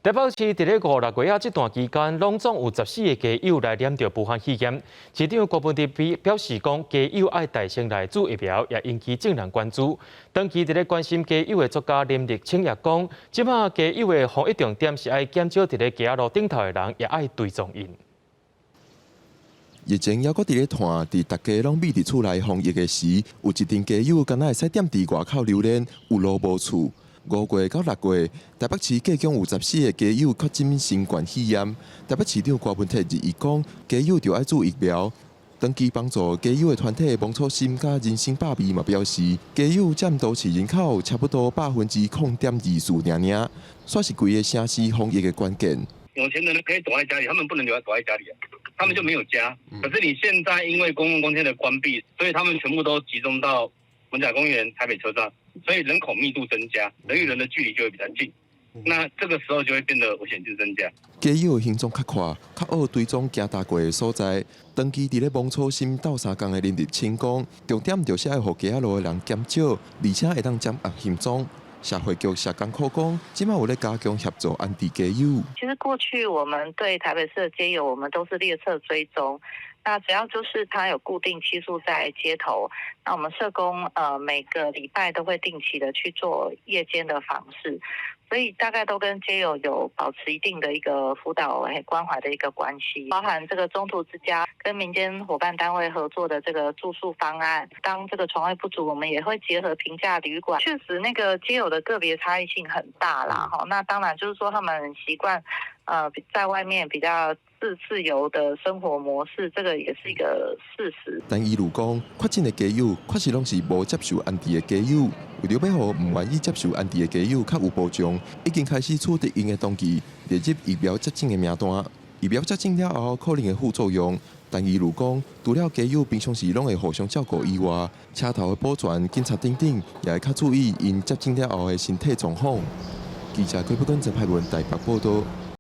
台北市佇咧五六月仔這段期間，攏總有14個街友來染著武漢肺炎。市長柯文哲表示講，街友愛戴先來注疫苗，也引起眾人關注。長期佇咧關心街友的作家林立青也講，這馬街友的防疫重點是愛減少佇咧街仔路頂頭的人，也愛追蹤𪜶。疫情猶閣佇咧湠，佇逐家攏覕佇厝內防疫的時，有一陣街友敢若會使踮佇外口流連，有路無厝。5月到6月，台北市計共有14個街友確診新冠肺炎。台北市長柯文哲日伊講，街友著愛注疫苗。長期幫助街友的團體芒草心佮人生百味嘛表示，街友佔都市人口差不多0.24%爾爾，煞是規个城市防疫的關鍵。有錢人可以躲在家裡，他們不能留在躲在家裡啊，他們就沒有家。可是你現在因為公共空間的關閉，所以他們全部都集中到艋舺公園、台北車站，所以人口密度增加，人與人的距離就會比較近。那這個時候就會變得危險性增加。街友行蹤較快，較愛追蹤行踏過的所在。長期佇咧芒草心鬥相共的林立青講，重點就是愛予街仔路的人減少，而且會當掌握行蹤。社會局社工科講，這馬有咧加強協助安置街友。其實過去我們對台北市的街友，我們都是列冊追蹤。那只要就是他有固定棲宿在街頭，那我們社工每個禮拜都會定期的去做夜間的訪視，所以大概都跟街友有保持一定的一個輔導關懷的一個關係，包含這個中途之家跟民間夥伴單位合作的這個住宿方案，當這個床位不足，我們也會結合平價旅館。確實，那個街友的個別差異性很大啦，哈。那當然就是說他們習慣在外面比較自由的生活模式，這個也是一個事實。但伊如講，確診的街友確實攏是無接受安置的街友，為著欲予毋願意接受安置的街友較有保障，已經開始取得𪜶的同意，列入疫苗接種的名單。疫苗接種了後可能的副作用，但伊如講，除了街友平常時攏會互相照顧以外，車頭的保全、警察等等，也會較注意𪜶接種了後的身體狀況。記者郭不根、陳派文台北報道。